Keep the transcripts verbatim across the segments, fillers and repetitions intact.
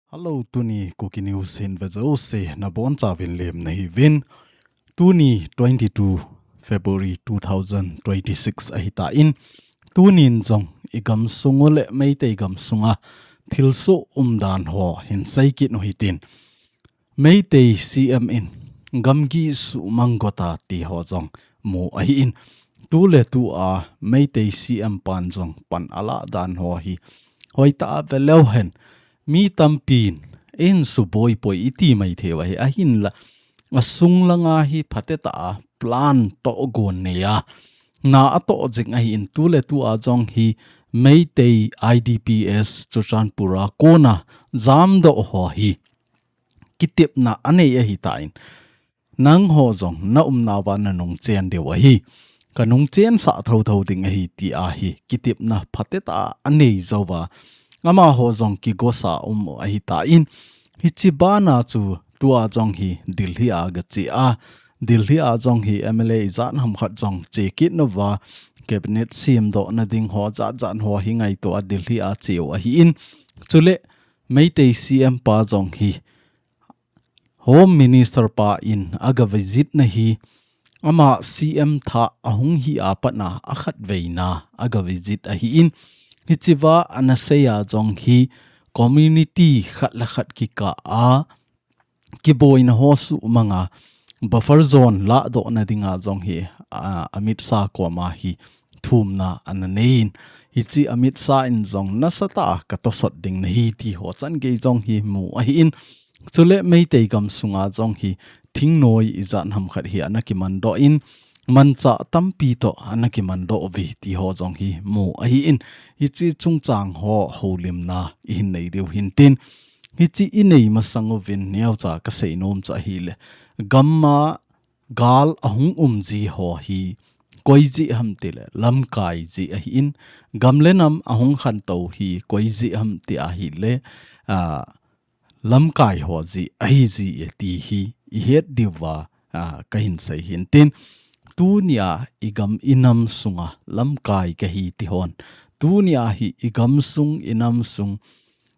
Hello, tuni Kuki News hin vejouse nabonchauvin lemna hiuvin. Tuni twenty-two February two thousand twenty-six ahitan, tunin jong igam sung u le Meitei gam sunga thilsoh umdan ho hin seikit u hitin. Meitei C M in gamgi suhmang gota ti ho jong mu ahin. Tuletua Meitei C M pan jong pan alah dan ho hi hoitah a veleu hen. Mi tampin einsuboi poi iti maithei u ahi, ahinla asung langa hi phatetah a plan tohgon neiya na atoh jing ahin. Tuletua jong hi Meitei I D P S Churachandpur a kona jamdoh ho hi kitepna anei ahitan, nangho jong naumnauva nanungchen diu ahi, kanungchensah thotho ding ahi, tia hi kitepna phatetah a anei jouva amaho jong kigosa um ahitan, hiche bana chu tua jong hi Delhi a gache a, Delhi a jong hi M L A ijat hamkhat jong chekit uva, cabinet semdohna ding ho jatjat ho hi ngaitoa Delhi a cheu ahin. Chule Meitei C M pa jong hi Home Minister pa in aga visit na hi, ama C M thah ahung hi a patna akhatveina aga visit ahin. Hichea anaseiya jong hi community khat le khat kikah a kiboina ho suhmanga buffer zone lahdohna dinga jong hi, a, Amit Shah koma hi thumna ananeiyin. Hiche Amit Shah in jong nasatah a katosot ding nahi ti ho changei jong hi mu ahin. Chule Meitei gam sunga jong hi thingnoi ijat hamkhat hi anakimandoh in, manchah tampi toh anakimandoh uve ti ho jong hi mu ahin. Hiche chungchang ho houlimna ihin nei diu hintin. Hiche inei masang uvin neocha kaseinom chu ahile, gamma gal ahung umji ho hi koi jeh ham tile lamkai jeh ahin, gam le nam ahung khantou hi koi jeh ham ti ahile, a, lamkai ho jeh ahiji e ti hi ihet diuva, a, kahin sei hintin. Tunia igam inam sunga lamkai kahi ti hon, tunia hi igam sung inam sung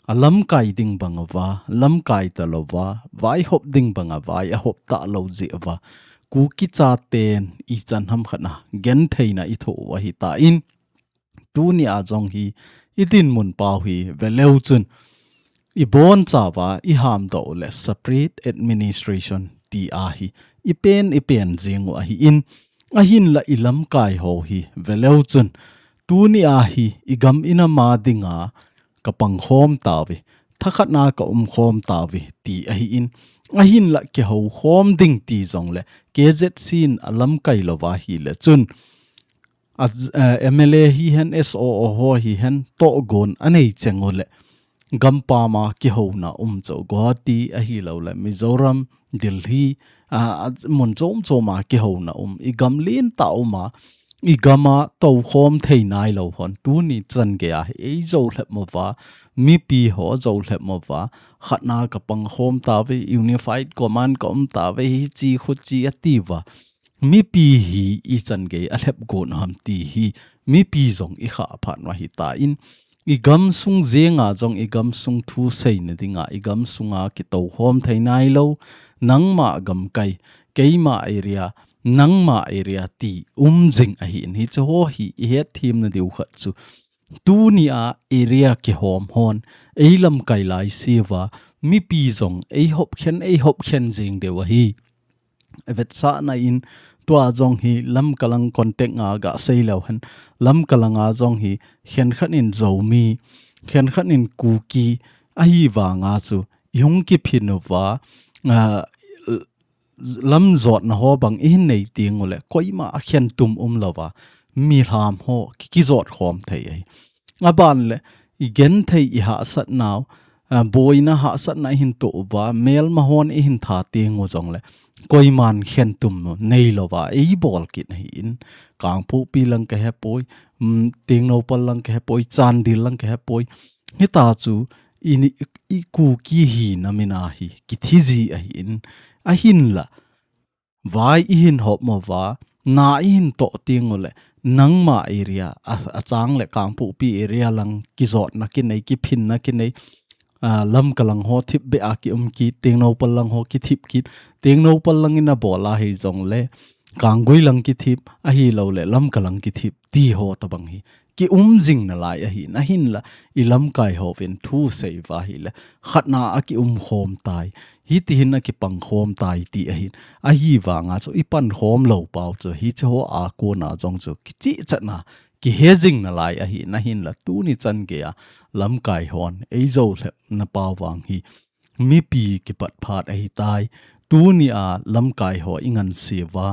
alamkai ding bang uva lamkai talouva, vaihop ding banga vai ahop talou jeh uva, Kuki chaten ichan hamkhat a gentheina ithoh u ahitan, tunia jong hi idinmun pau hi veleu chun ibonchauva ihamdoh u le separate administration tia hi ipen ipen jing u ahin, ahinla ilamkai ho hi veleu chun tunia hi igam inam a dinga kapangkhom tauve, thakhatna kaumkhom tauve ti ahin, ahinla kihoukhom ding ti jongle K Z C in alamkai louva hile chun, a, eh, M L A hihen, S O O ho hihen, tohgon anei cheng ule gampam a kihouna um chu, Guwahati ahilouleh Mizoram, Delhi, a, a, mun chom chom a kihouna um, igam lentah um a, igam a toukhom thei nailou hon tuni changei a hi eijou lhep uva, mipi ho jou lhep uva, khatna kapangkhom tauve, unified command kaum tauve, hiche khuche atiuva, mipi hi ichangei alhep got u ham ti hi mipi jong ikhah phat u ahitan, igamsung jenga jong igamsung thu seina dinga igamsunga kitoukhom thei nailou, nangma gamkai, keima area, nangma area ti um jing ahin, hiche ho hi ihetthem nadiu khat chu tunia area kihom hon eilamkai laiseuva mipi jong eihopkhen, eihopkhen jeng diu ahi. Vetsahna in tua jong hi Lamka lang context a gasei leu hen, Lamka langa jong hi khenkhat in Zomi, khenkhat in Kuki ahivanga chu ihung kiphin uva, a, lamjotna ho bang ihin nei teng ule koima akhentum umlouva, milham ho ki, kijot khom thei ahi. Aban le igenthei ihahsatnau, a, boina hahsatna ihin toh uva, melma hon ihin tha teng u jongle koiman khentum neilouva eibol kit ahin, Kangpokpi lang kahepoi, um, Tengnoupal lang kahepoi, Chandel lang kahepoi. Hita chu i, i Kuki hina mina hi kithi ji ahin, ahinla vai ihin hop uva, na ihin toh teng ule nangma area, a, achang le Kangpokpi area lang kijotna kinei, kiphinna kinei, a, Lamka lang ho thip beh a kium kit, Tengnoupal lang ho kithip kit, Tengnoupal lang in abol a hijongle, Kanggui lang kithip, ahilou le Lamka lang kithip, ti ho tabang hi kium jing nalai ahi, ahinla, i lamkai hovin thu seiva hile, khatna a kium khom tai, hitihin a kipang khom tai ti ahin, ahivanga chu i pan khom lou pau chu, hiche ho a kona jong chu, kichihchatna, kihe jing nalai ahi, ahinla, tuni chan geiya, lamkai hon, ei jou lhepna pau vang hi, mipi kipat phat ahitai, tuni a lamkai ho i ngansiuva,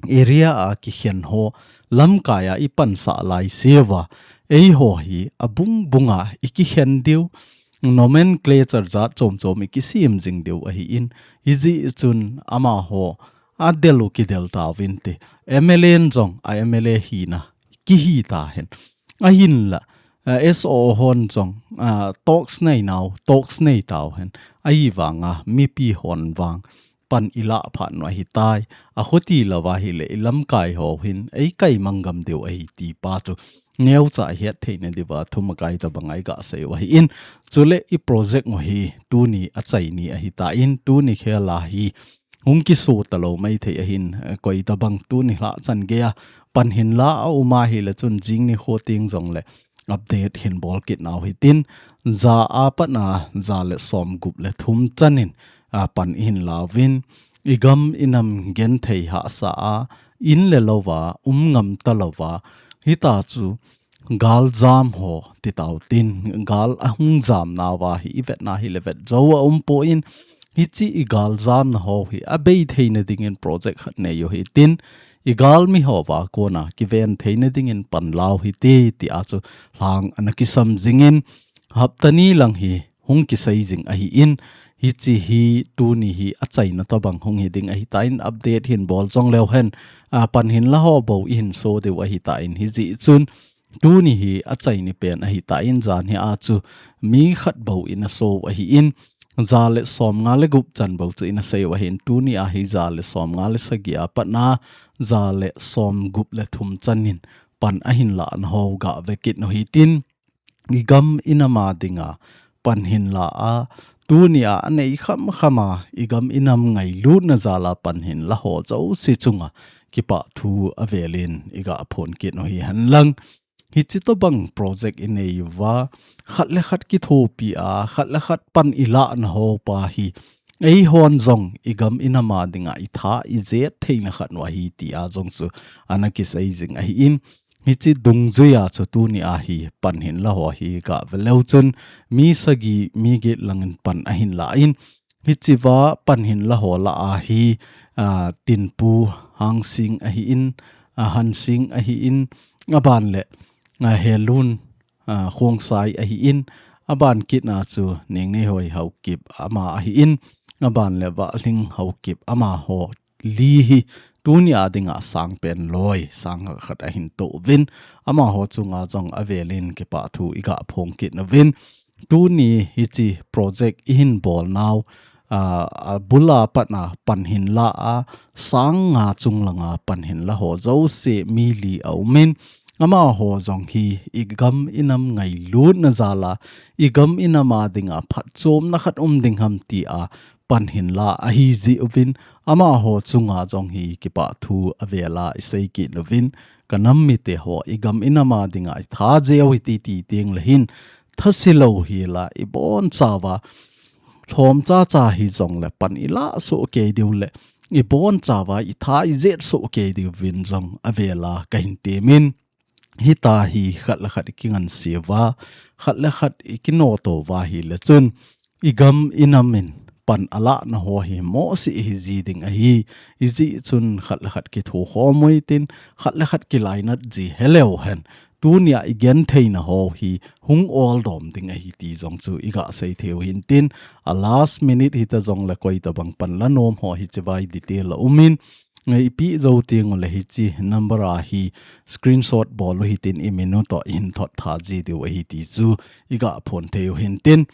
area a kikhen ho, lamkai a i pansah laisiuva, ei ho hi abung bunga i kikhen diu, nomenclature jat chom chom i kisem jing diu ahin, hijeh chun amaho adel u kidel tauvinte, M L A in jong a M L A hina kihi tahen. Ahinla, a, S O hon jong, a, talks nei nau, talks nei tauhen. Ahivanga mipi hon vang pan i lah phat u ahitai. Akhuti louva hile i lamkai ho hin, ei kaimang gam diu ahi ti pa chu. Neocha het theina diuva, thumakai tabang a i gasei u ahin. Chule i project u hi, tuni achaini ahitan, tuni khela hi, hung kiso talou maithei ahin, eh, koi tabang tuni lha chan geiya, pan hinla a um a hile chun jing nikho teng jongle, update hin bol kit nau hitin, ja a pat a, ja le som gup le thum chanin, a, pan i hin lauvin, i gam i nam genthei hahsa a, in le louva, um ngam talouva, hita chu, gal jam ho ti tautin, gal ahung jam nauva hi i vetna hile vet jou a um poi, hiche i gal jamna ho hi abei theina dingin project khat nei u hitin, i galmi hova kona kiven theina dingin pan lau hite, tia chu lhang ana kisam jingin, hapta ni lang hi hung kisei jing ahin, hiche hi tuni hi achaina tabang hung hi ding ahitan, update hin bol jong leuhen, a, pan hinla ho bou i hin so diu ahitan, hijeh chun tuni hi achaini pen ahitan, jan hi a chu mi khat bou i na so u ahin, ja le som nga le gup chan bou chu i na sei u ahin, tuni a hi ja le som nga le sagi a pat a, ja le som gup le thum chanin pan ahin lahna ho gave kit u hitin, i gam i nam a dinga pan hinla a, tuni a anei kham kham a, i gam i nam ngailutna jal a pan hinla ho jouse chunga kipahthu avelin i gaphon kit u hihen lang. Hiche tabang project i nei uva, khat le khat kithopi a, khat le khat pan i lahna ho pa hi, ei hon jong i gam i nam a dinga i tha i jet theina khat u ahi tia jong chu ana kisei jing ahin, hiche dungjuia chu tuni a hi pan hinla ho hi gave leu chun mi sagi mi get langin pan ahin la in, hichea pan hinla ho lah a hi, a, Tinpu Hangsing ahin, a, Hansing ahin, aban le, a, Helun, a, Khongsai ahin, aban kit a chu Nengneihoi Haokip ama ahin, aban le Vahling Haokip amaho li hi tuni a dinga sangpen loi, sang khat ahin toh uvin, amaho chunga jong avelin kipahthu i gaphong kit uvin. Tuni hiche project i hin bol nau, a, abul a pat a pan hinla a, sang nga chung langa pan hinla ho jouse mi li a um in, amaho jong hi i gam i nam ngailutna jal a, i gam i nam a dinga phatchomna khat um ding ham tia pan hinla ahi jeh uvin, amaho chunga jong hi kipahthu avel a i sei kit uvin, ka nam mite ho i gam i nam a dinga i tha jeh u hite ti teng le hin, thase lou hi la i bonchauva, lhom chacha hi jongle pan i lah soh kei diu le, i bonchauva i tha i jet soh kei diuvin jong avel a ka hin temin, hita hi khat le khat i kinganseuva, khat le khat i kinoto uva hi le chun, i gam i nam in pan a lahna ho hi mohseh hi ji ding ahi, hijeh chun khat le khat kithokhom u hitin, khat le khat kilainat ji heleu hen, tunia i gentheina ho hi hung oldom ding ahi ti jong chu i gasei thei u hintin, a last minute hita jongle koi tabang pan la nom ho hiche vai detail a um in, ngai i pi jou teng u le hiche number a hi screenshot bol u hitin i min u toh i hin thot tha ji diu ahi ti chu i gaphon thei u hintin,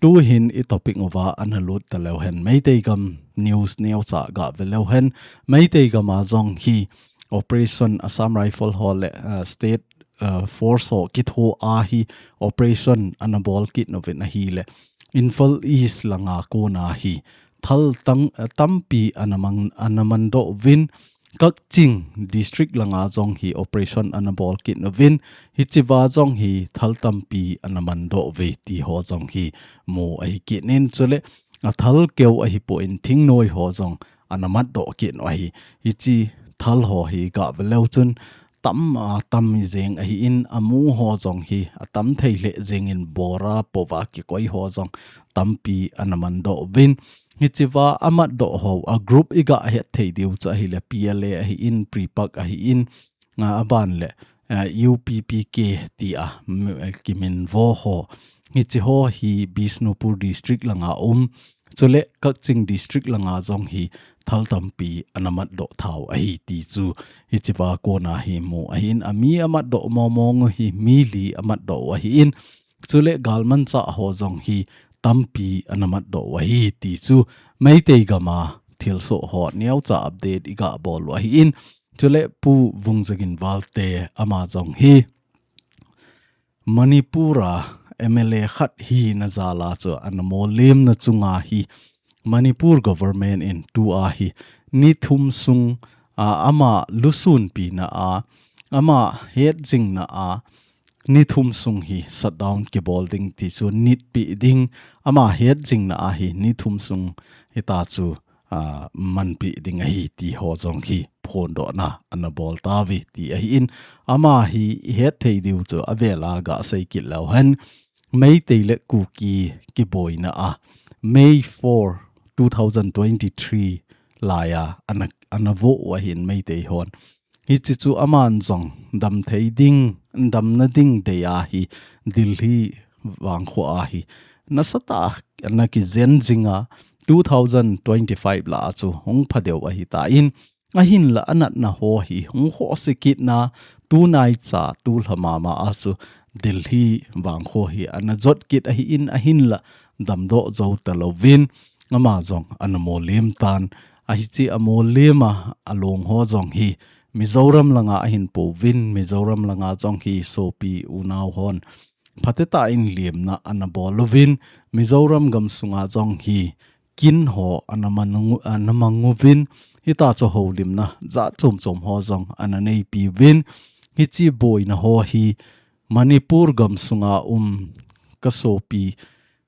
tu hin i topic uva ana lut ta leu hen Meitei gam news neocha gave leu hen Meitei gam a jong hi operation Assam Rifle ho le, uh, state, uh, force ho kitho a hi operation ana bol kit uvin ahile, Imphal East langa kona hi thal tang, uh, tampi ana mang, ana mandoh uvin, Kakching district langa jong hi operation ana bol kit uvin, hichea jong hi thal tampi ana mandoh uve ti ho jong hi mu ahi kit in, chule a thal keu ahipon thingnoi ho jong ana matdoh kit u ahi. Hiche thal ho hi gah ve leu chun tam a tam jeng ahin, amu ho jong hi atam thei lheh jengin bora pova kikoi ho jong tampi ana mandoh uvin. Hichea amatdoh ho a group igah het thei diu chu ahile P L A ahin, PREPAK ahin, a, aban le, a, U P P K tia, m-, a, kiminvo ho. Hiche ho hi Bishnupur district langa um, chule Kakching district langa jong hi thal tampi ana matdoh tha u ahi ti chu hichea kona hi mu ahin, ami amatdoh mong mong u hi mi li amatdoh u ahin, chule galmanchah ho jong hi tampi ana matdoh u ahi ti chu Meitei gama thilsoh ho neocha update igah bol u ahin, chule Pu Vungzagin Valte ama jong hi Manipur a M L A khat hina jal a chu ana mollhemna chunga hi Manipur government in tua hi ni thum sung, a, ama lusunpina a, ama hetjingna a, ni thum sung hi shutdown kibol ding ti chu nitpeh ding, ama hetjingna a hi ni thum sung hita chu, a, manpeh ding ahi ti ho jong hi phondohna ana bol tauve ti ahin, ama hi ihet thei diu chu avel a gah sei kit leu hen, Meitei le Kuki kiboina a May four, two thousand twenty-three laiya ana, ana voh u ahin Meitei hon. Hiche chu aman jong damthei ding, damna ding dei a hi Delhi vangkho a hi nasatah a ana kijen jing a, two thousand twenty-five lah a chu hung phadeu ahitan, ahinla anatna ho hi hung khohse kitna, tunaicha tulha mama a chu Delhi vangkho hi ana jot kit ahin, ahinla damdoh jou talouvin, ama jong ana mollhem tan, ahiche amollhem a along ho jong hi Mizoram langa ahin pouvin, Mizoram langa jong hi sopi unau hon phatecha in lhemna ana bol uvin, Mizoram gamsunga jong hi kin ho ana mang u, ana mang uvin, hita chu houlimna jat chom chom ho jong ana neipi uvin, hiche boina ho hi Manipur gamsunga um ka sopi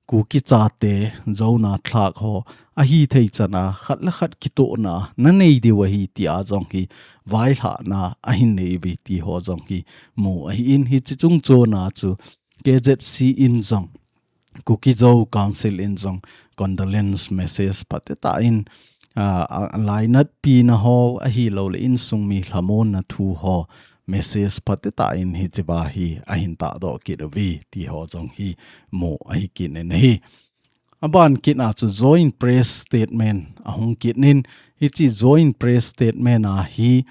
Kuki chate, Zo nathlak ho, ahithei chana khat le khat kitohna nanei diu ahi tia jong hi vailhahna ahin nei uve ti ho jong hi mu ahin, hiche chungchona chu K Z C in jong, Kuki Zo Council in jong condolence message phatecha in, a, a, lainatpina ho ahilouleh insung mi lhamonna thu ho message phatecha in hichea hi ahin tahdoh kit uve ti ho jong hi mu ahi kit in ahi. Aban kit a chu joint press statement ahung kit in, hiche joint press statement a hi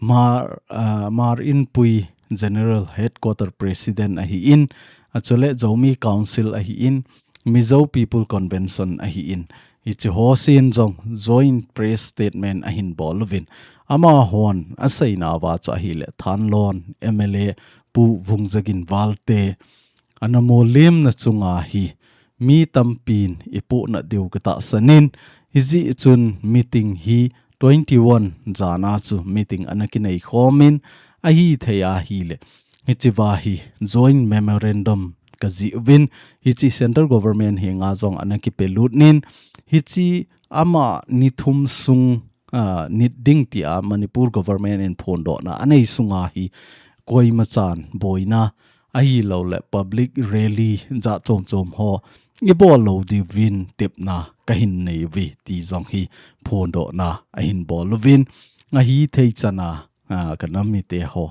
Hmar, a, Hmar Inpui General Headquarter President ahin, a chule Zomi Council ahin, Mizo People Convention ahin, hiche ho sen jong joint press statement ahin bol uvin, amahon aseina uva chu ahile Thanlon M L A Pu Vungzagin Valte ana mollhemna chunga hi mi tampin ipohnat diu katahsan in, hijeh chun meeting hi twenty-one jana chu meeting ana kinei khom in, ahithei ahile hichea hi joint memorandum kajih uvin, hiche central government henga jong ana kipelut in, hiche ama ni thum sung, a, nit ding tia Manipur government in phondohna anei sunga hi koimachan boina ahilouleh public rally jat chom chom ho ibol lou diuvin tepna kahin nei uve ti jong hi phondohna ahin bol uvin, ahithei chana, a, kanam mite ho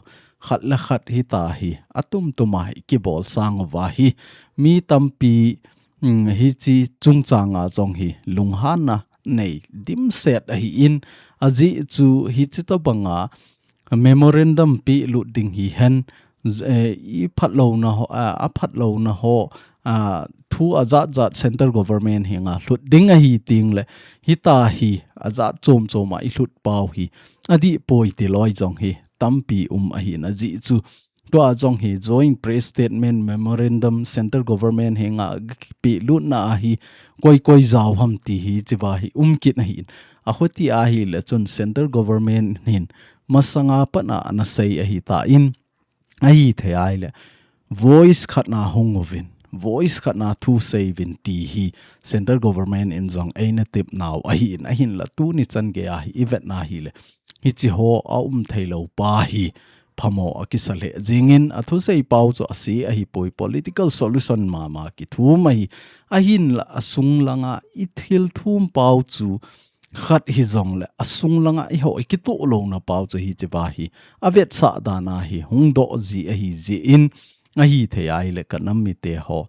khat le khat hita hi atum tuma ikibol sang uva hi mi tampi, um, hiche chungchanga jong hi lunghanna nei dimset ahin, ajeh chu hiche tobanga memorandum pelut ding hihen, eh, i phatlouna ho, a, a phatlouna ho, a, thu ajat jat central government henga lhut ding ahi teng le, hita hi ajat chom chom a i lhut pau hi adih poi ti loi jong hi tampi um ahin ajeh chu. Tua jong hi joint press statement memorandum central government henga peh lutna ahi koi koi jao ham ti hi chiva hi um kit ahin. Akhuti ahile chun central government hin masanga pat a ana sei ahi tan, ahi thei ahile voice khat na hung uvin, voice khat na thu sei uvin ti hi central government in jong eina tep nau ahin, ahinla tuni chan gei a hi i vet na hile hichi ho a um thei lo pa hi phamo a kisa lheh jingin a thusei pau chu ase ahi poi, political solution mama kithum ahi, ahinla a sung langa i thil thum pau chu khat hi jong le a sung langa i ho i kitoh louna pau chu hichiva hi a vetsah dan a hi hung doh ji ahi jeh in ahi thei ahile ka nam mite ho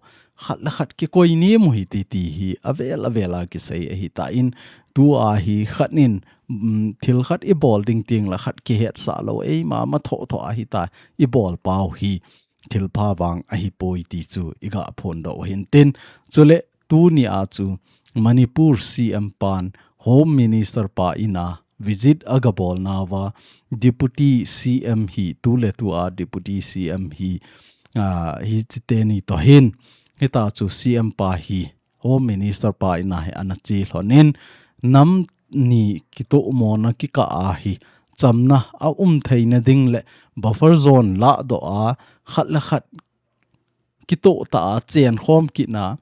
khat le khat kikoi ni mu hi ti ti hi avel avel a kisei ahi tan, tua hi khat in, um, thil khat i bol ding teng le khat kihetsah lo eima ma thoh thoh ahi ta i bol pau hi thil pha vang ahi poi ti chu i ga phondoh u hin tin. Chule tuni a chu Manipur C M pan Home Minister pa in a visit a ga bol nauva, Deputy C M hi tu le tu a Deputy C M hi, a, hichi teni toh hin, hita chu C M pa hi Home Minister pa in a hi ana che lhon in, nam ni kitoh mona kikah a hi chamna a um theina ding le buffer zone lahdoh a khat le khat kitoh ta a chen khom kitna,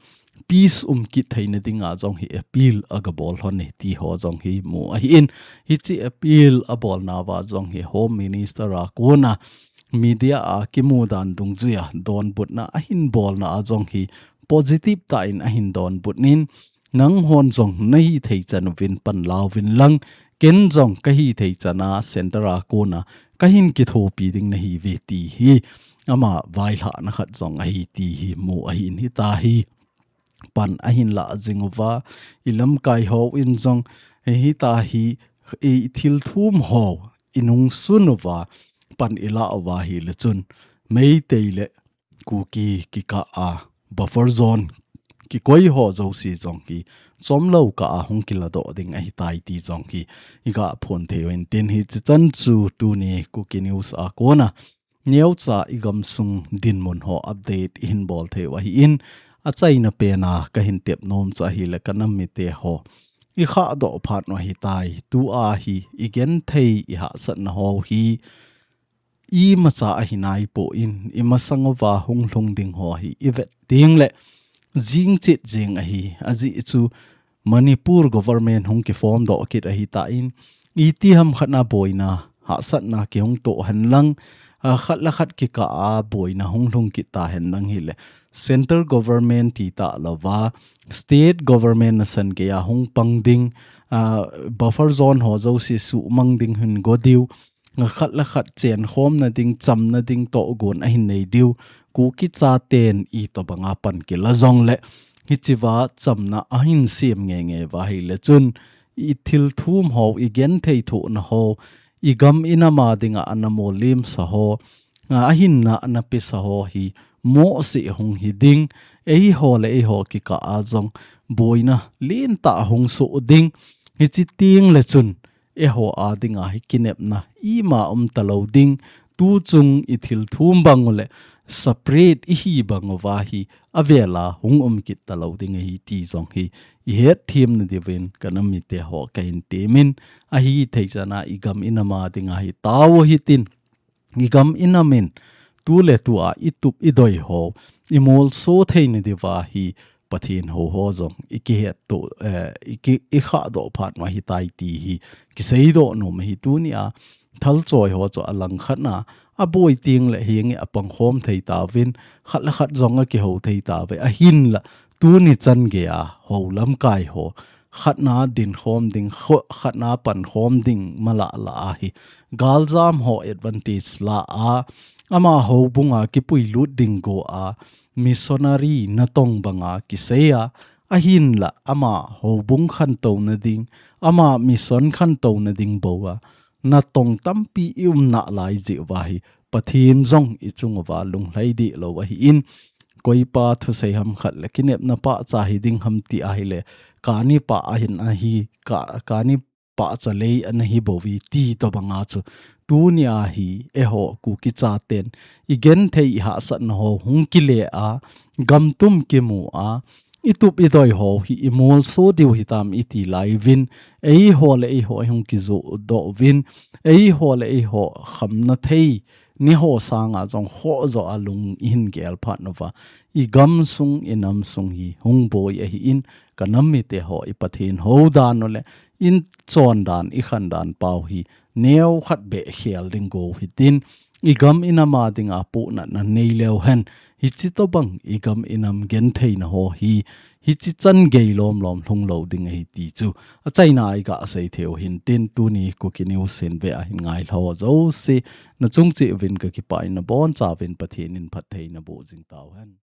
peace um kit theina dinga jong hi appeal a ga bol lhon e ti ho jong hi mu ahin, hichi appeal a bol nauva jong hi Home Minister a kona media a kimu dan dungjuia donbutna ahin bolna a jong hi positive tah in ahin donbut in, nang hon jong na hithei chan uvin pan lauvin lang, ken jong ka hithei chan a center a kona ka hin kithopi ding nahi uve ti hi ama vailhahna khat jong ahi ti hi mu ahin, hita hi pan ahin lah jing uva, i lamkai ho in jong hita hi i thil thum ho i nungsun uva pan i lah uva hile chun Meitei le Kuki kikah a buffer zone kikoi ho jouse jong hi chomlou kah a hung kiladoh ding ahi tai ti jong hi i ga phon thei u hin tin, hichi chan chu tuni Kuki News a kona neocha i gamsung dinmun ho update i hin bol thei u ahin, achaina pen a ka hin tep nom chu ahile ka nam mite ho i khahdoh phat u ahi tai, tua hi i genthei i hahsatna ho hi imacha ahi naipon, i masang uva hung lhung ding ho hi i vet ding le jing chet jing ahi, ajeh chu Manipur government hung kiform doh kit ahi tan, itiham khat na boina hahsatna kihung toh hen lang, a, khat le khat kikah a boina hung lhung kit ta hen lang hile, central government ti ta louva, state government nasan gei a hung pang ding, a, buffer zone ho jouse suhmang ding hin go diu, khat le khat chenkhomna ding, chamna ding tohgon ahin nei diu. Kuki chaten itobanga pan kila jongle, hichea chamna ahin sem ngeingei uva ahile chun, i thil thum ho, i genthei thohna ho, i gam i nam a dinga ana molhemsa ho, a, ahinna ana pesa ho hi mohseh hung hi ding, eiho le eiho kikah a jong boina lentah hung soh ding, hichi teng le chun, eiho a dinga hi kinepna ima um talou ding, tuchung i thil thum bang u le separate i hi bang uva hi avela hung um kit talou ding ahi ti jong hi i hetthem na diuvin ka nam mite ho ka hin temin, ahi thei chana i gam i nam a dinga hi tao hitin, i gam i nam in tu le tu a i tup i doi ho i molso thei na diuva hi Pathen hou ho jong i kihetto, eh, i ki, i khahdoh phat u ahi tai ti hi kiseidoh nom ahi. Tuni a thal choi ho chu a langkhat na a boi teng le hiche a pangkhom thei tauvin, khat le khat jong a kihou thei tauve, ahinla tuni chan gei a ho lamkai ho khat na dinkhom ding, kho-, khat na pankhom ding mala la ahi. Galjam ho advantage la a, ama houbung a kipuilut ding go a, missionary natong banga kisei a, ahinla ama houbung khantou na ding, ama mission khantou na ding bou a, natong tampi i um nalai jeh uva hi Pathen jong i chung uva lunglhai deh lou ahin, koipa thusei ham khat le kinepna pahcha hi ding ham ti ahile, kani pah ahin ahi, ka, kani pahcha lei ana hi bou ve ti tobanga chu, tunia hi eiho Kuki chaten i genthei i hahsatna ho hung kile a, gamtum kimu a, i tup i doi ho hi i molso diu hitam i ti lai uvin, eiho le eiho i hung kijoh doh uvin, eiho le eiho khamna thei ni ho sanga jong khoh jo a lung i hin gel phat uva, i gamsung i namsung hi hung boi ahin, ka nam mite ho i Pathen hou dan u le i chon dan i khan dan pau hi neo khat beh khel ding go hitin, i gam i nam a dinga puhnatna nei leu hen, hichi tobang i gam i nam gentheina ho hi, hichi chan gei lom lom lhung lou ding ahi ti chu achaina a i ga sei thei u hintin, tuni Kuki News hin ve ahin ngai lhou jouse, na chung cheh uvin ka kipah in, na boncha uvin Pathen in phattheina boh jing tau hen.